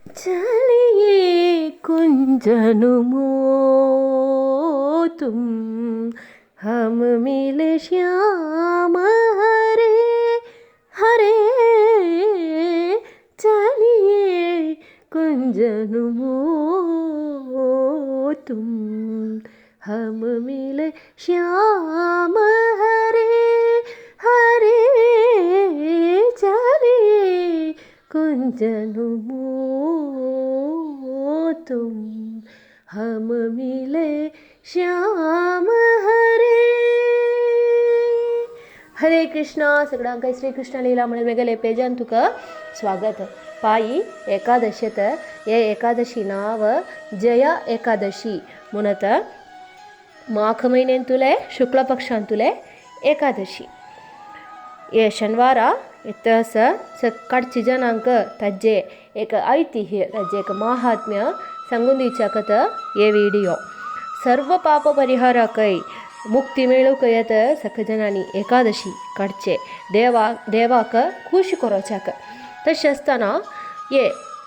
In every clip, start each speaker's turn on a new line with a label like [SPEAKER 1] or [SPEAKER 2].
[SPEAKER 1] चलिए कुंजन मो तुम, हम मिले श्याम हरे हरे। चलिए कुंजन मो तुम, हम मिले श्याम हरे हरे। चलिए कुंजन मो तुम, हम मिले श्याम हरे। हरे कृष्णा। सगळ्यांक श्री कृष्ण लीला म्हणून मेगेले पेजान तुका स्वागत। पायी एकादशेत हे एकादशी नाव जया एकादशी म्हणत माघ म्हयन्यांतुले शुक्ल पक्षांतुले एकादशी। हे शनिवार येत सकाळची जनांक ताजे एक ऐतिह्य ताजे एक महात्म्य सांगून दिवच्याकत हे व्हिडिओ। सर्व पाप परिहाराकय मुक्ती मेळूंक येत सक जनांनी एकादशी काडचे देवा देवाक खूश करोच्याक। तशें आसतना हे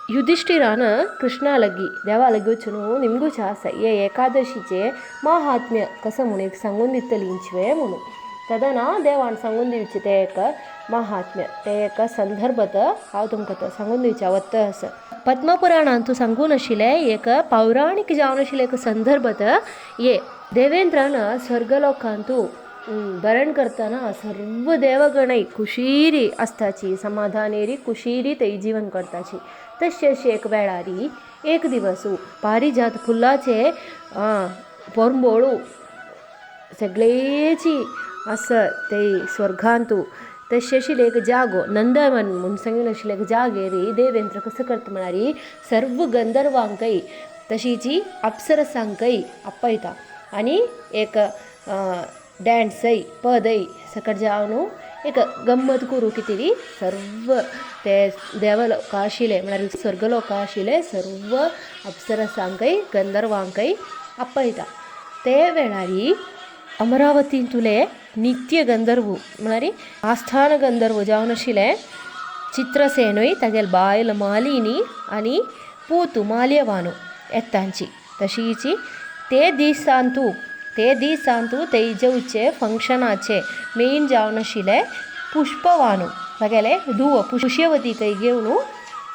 [SPEAKER 1] युधिष्ठिरान कृष्णा लगी देवा लगी वचून निमगूचें आसा हे एकादशीचें महात्म्य कसो म्हूण एक सांगून दितली इंचवे म्हणून। तेन्ना देवान सांगून दिवचें तें एक महात्म्य तें एक संदर्भ हांव तुमकां सांगून दिवचें वता आसा। पद्मपुराणांतू सांगून आशिल्लें एक पौराणीक जावन आशिल्लें एक संदर्भ हे देवेंद्रान स्वर्गलोकांतू भरण करतना सर्व देवगणय खुशीरी आसताची समाधानेरी खुशीरी ते जीवन करताची। तशें अशें एक वेळारी एक दिवस पारिजात फुलाचे पोरंबोळू सगळेची आसा ते स्वर्गांतू तशें आशिल्लें एक जागो नंदवन म्हूण सांगून आशिल्लें एक जागेरी देवेंद्र कसो करता म्हळ्यार सर्व गंधर्वांकय तशीची अप्सरसांकय आपयता आनी एक डॅन्सय पदय सकट जावन एक गम्मत करूं कितें सर्व ते देवलोक आशिल्ले म्हळ्यार स्वर्गलोक आशिल्ले सर्व अप्सरसांकय गंधर्वांकय आपयता। ते वेळारी अमरावतींतुले नित्य गंधर्व म्हळ्यार आस्थान गंधर्व जावन आशिल्ले चित्रसेनूय तागेले बायल मालिनी आनी पूत माल्यवानू येतांची। तशीची ते दिसांतू ते जेवचे फंक्शनाचे मेन जावन आशिल्ले पुष्पवानू तागेले धुव पुष्यवतीकय घेवन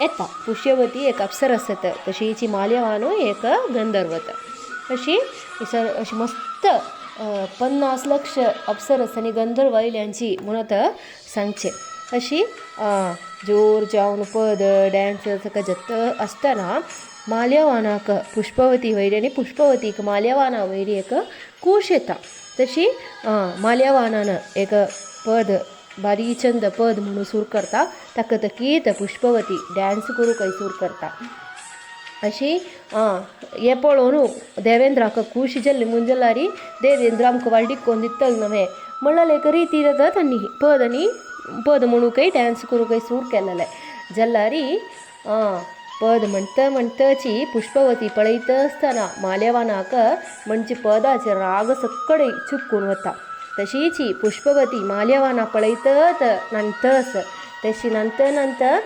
[SPEAKER 1] येता। पुष्यवती एक अप्सरस तशीची माल्यवानू एक गंधर्वत। अशी अशी मस्त 50 लक्ष अप्सरस आनी गंधर्व आयल्यांची म्हणत सांगचें। अशी जोर जावन पद डॅन्स सगळें जाता आसतना माल्यवानाक पुष्पवती वयर आनी पुष्पवतीक माल्यवाना वयर एक कूश येता। तशी माल्यवानान एक पद बारी चंद पद म्हणून सूर करता ताका तकीत पुष्पवती डॅन्स करूंक सूर करता। अशी हें पळोवन देवेंद्राक खूश जाल्ली म्हूण जाल्यार देवेंद्र आमकां वाळडीक कोन्न दितलो नवें म्हणल्यार एक रिती जाता तांणी पद आनी पद म्हणूंकय डॅन्स करूंकय सूर केलेलें जाल्यार पद म्हणटा म्हणटाची पुष्पवती पळयता आसतना माल्यवानाक म्हणजे पदाचे राग सगळे चुकून वता। तशीची पुष्पवती माल्यवाना पळयतात नंतर तशी नंतर नंतर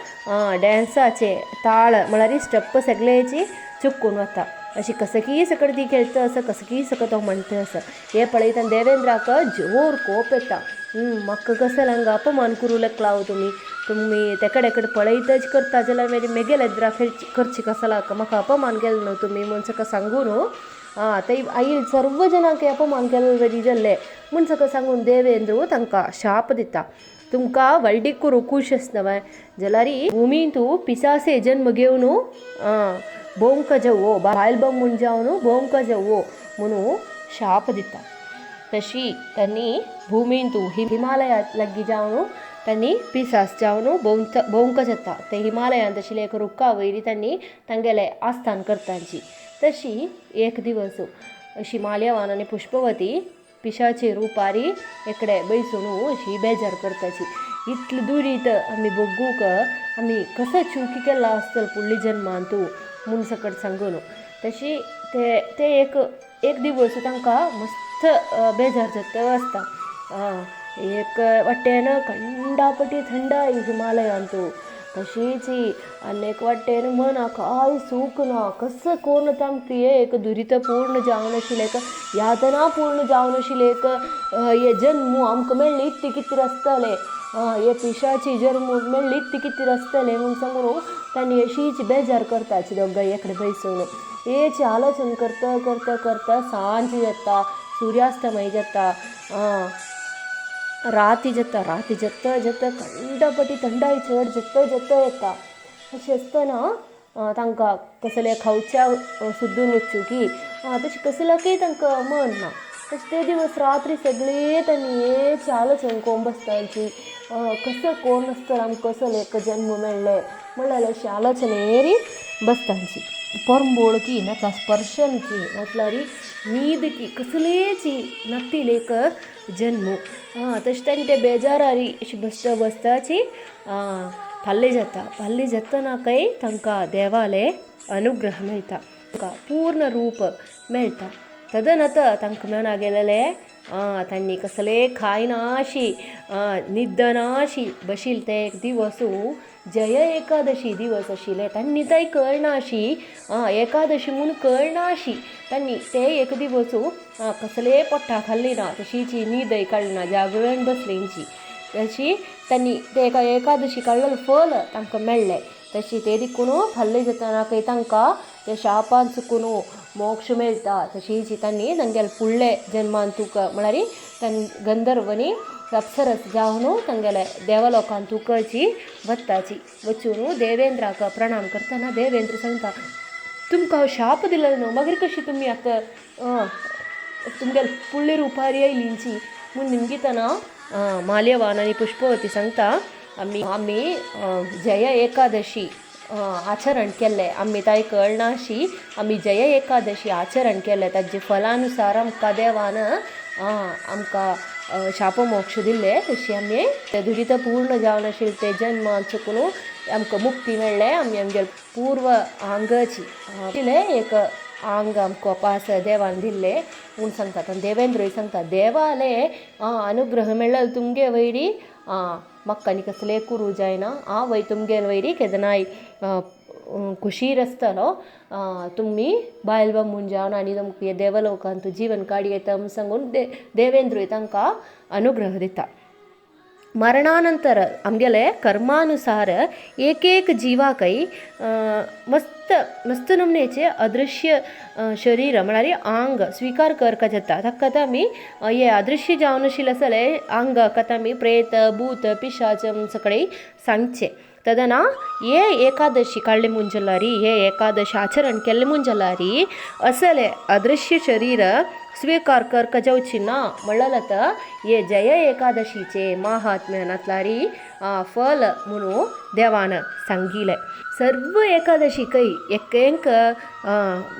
[SPEAKER 1] डॅन्साचे ताळ म्हळ्यार स्टेप सगळ्याची चुकून वता। अशी कसकी सकट ती खेळटा आसा कसकी सकट तो म्हणटा आसा हें पळयतना देवेंद्राक जोर कोप येता। म्हाका कसो हांगा अपमान करूं लागला तुमी तुमी तेकडे कडेन पळयतच करता जाल्यार मागीर मेगेले एदरा करची कसलाक म्हाका अपमान केलो न्हू तुमी म्हूण सगळें सांगून आं ते आईल सर्व जनांक अपमान केल्ले वरी जाल्ले म्हूण सगळें सांगून देवेंद्र तांकां शाप दिता तुमकां व्हडलीक करूं खूश आसना बाय जाल्यार भुमींतू पिसासे जन्म घेवन भोंवक जावो बायल बम म्हूण जावन भोंवक जावो म्हणून शाप दिता। तशी तांणी भुमींतू हिमालया लागीं जावन तांणी पिसास जावन भोंवक जाता ते हिमालयांत आशिल्ले एक रुखा वयर तांणी तांगेलें आस्थान करताची। तशी एक दिवस अशी माल्यवान आनी पुष्पवती पिशाचे रुपारी एकडे बैसून अशी बेजार करताची इतले दुरीत आमी बगूंक आमी कसो चुकी केला आसतलो फुडल्या जन्मांतू म्हूण सकट सांगून। तशी ते ते एक एक दिवस तांकां मस्त बेजार जाता आसता। एक वाटेन कंडापटी थंडाय हिमालयांतू तशीच आनी एक वाटेन मनाक कांय सूख ना कसो कोन्न तांकां हें एक दुरित पूर्ण जावन आशिल्लें एक यातना पूर्ण जावन आशिल्लें एक हे जन्म आमकां मेळ्ळें इतलें कितें आसतलें हे पिशाची जल्म मेळ्ळी इतलें कितें आसतलें म्हूण सांगून तांणी अशीच बेजार करताची दोगांय एकडे बैसून हेच आलोचन करता करता करता सांज जाता, सुर्यास्तमय जाता, राती जाता, राती जाता जाता कंडापटी थंडाय चड जाता जाता येता. अशें आसतना तांकां कसलें खावच्या सुद्दून वचूं की तशें कसल्याकय तांकां मन ना. तशें ते दिवस रात्री सगळे तांणी हेच आलोचन कोन्न बसताची कसो कोण आसतना आमकां कसलो एक जन्म मेळ्ळें म्हणल्यार अशें आलोचनेरी बसतांची. परंबोळ की नातल्यार स्पर्शन की नातल्यार न्हीद की कसलेची नातिल्लें एक जन्म. तशें तांणी ते बेजारारी अशें बसता बसताची फाल्लें जाता. फाल्लें जातना काय तांकां देवालें अनुग्रह मेळटा, तांकां पूर्ण रूप मेळटा. तदनंतर तांकां मेळना गेलेले तांणी कसले खायनाशी निद्दनाशी बशिल्ले ते एक दिवस जय एकादशी दिवस आशिल्ले. तांणी तें कळनाशी एकादशी म्हूण कळनाशी तांणी ते एक दिवस कसले पोट्टा खाल्ली ना, तशीच न्हीदय काडली ना, जागरण बसलींची. तशी तांणी ते एका एकादशी काडलेलें फल तांकां मेळ्ळें. तशी ते देखून फाल्लें जातना खंय तांकां ते शापान चुकून मोक्ष मेळटा. तशीच तांणी तांगेले फुडले जन्मान तुका म्हळ्यार तांणी गंधर्वनी अप्सरस जावन तांगेले देवलोकान तुकची वताची. वचून देवेंद्राक प्रणाम करतना देवेंद्र सांगता तुमकां हांव शाप दिलो न्हू, मागीर कशी तुमी आतां तुमगेले फुडले रुपारी आयलींची म्हूण निमगितना माल्यवान आनी पुष्पवती सांगता आमी आमी जय एकादशी आचरण केल्लें, आमी ताय कळनाशी आमी जय एकादशी आचरण केल्लें, ताजे फलानुसार आमकां देवान आमकां शापमोक्ष दिल्ले. तशी आमी ते दुरित पूर्ण जावन आशिल्ले ते जन्मान चुकून आमकां मुक्ती मेळ्ळें. आमी आमगेले पूर्व आंगाची एक आंग आमकां पास देवान दिल्ले म्हूण सांगतात. आनी देवेंद्रय सांगता देवाले अनुग्रह मेळ्ळें तुमगे वयरी म्हाका आनी कसलें करूं जायना, हांव वय तुमगेले वयरी केदनाय खुशीर आसतलो, तुमी बायल बामूण जावन आनी तुमकां देवलोकांत जीवन काडी येता म्हूण सांगून देवेंद्रूय तांकां अनुग्रह दिता. मरणानंतर आमगेले कर्मानुसार एक एक जिवाकय मस्त मस्त नमनेचे अदृश्य शरीर म्हळ्यार आंग स्विकार करका जाता. ताका आमी हे अदृश्य जावन आशिल्लें आसलें आंगाक आतां आमी प्रेत भूत पिशाच सगळे सांगचें. तदना हे एकादशी काडले म्हूण जाल्यार हे एकादशी आचरण केल्लें म्हूण जाल्यार असले अदृश्य शरीर स्विकार करका जावची ना म्हणल्यार आतां हे जय एकादशीचे महात्म्य नातल्यार फल म्हणून देवान सांगिल्लें. सर्व एकादशीकय एक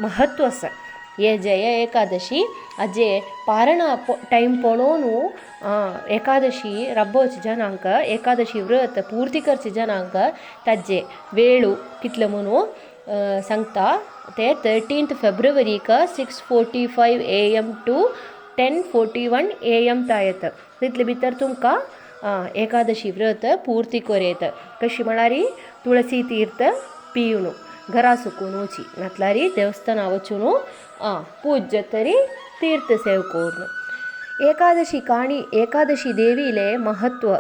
[SPEAKER 1] महत्व आसा. हे जय एकादशी हाजे पारणा टायम पळोवन एकादशी राबोवचे जनांक एकादशी व्रत पूर्ती करचे जनांक ताजे वेळू कितले म्हणून सांगता ते 13 फेब्रुवारीक 6:45 AM to 10:41 AM ता येता. तितले भितर तुमकां एकादशी व्रत पूर्ती करूं येता. कशी म्हळ्यार तुळसी तीर्थ पिवन घरा सुकून वची नातल्यार देवस्थाना वचून पूज तरी तीर्थ सेव करून. एकादशी काणी एकादशी देवीले महत्व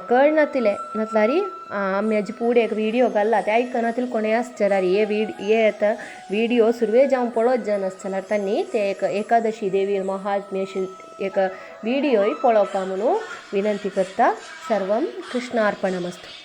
[SPEAKER 1] कळनातिले नातल्यार आमी हाजे फुडें एक विडियो घाल्ला ते आयकनातिले कोणें आसचे जाल्यार हे हे आतां विडियो सुरवे जावन पळोवप जावन आसचे जाल्यार तांणी ते एक एकादशी देवी महात्म्य अशें एक विडियोय पळोवपा म्हणून विनंती करता. सर्वं कृष्णार्पणमस्तु.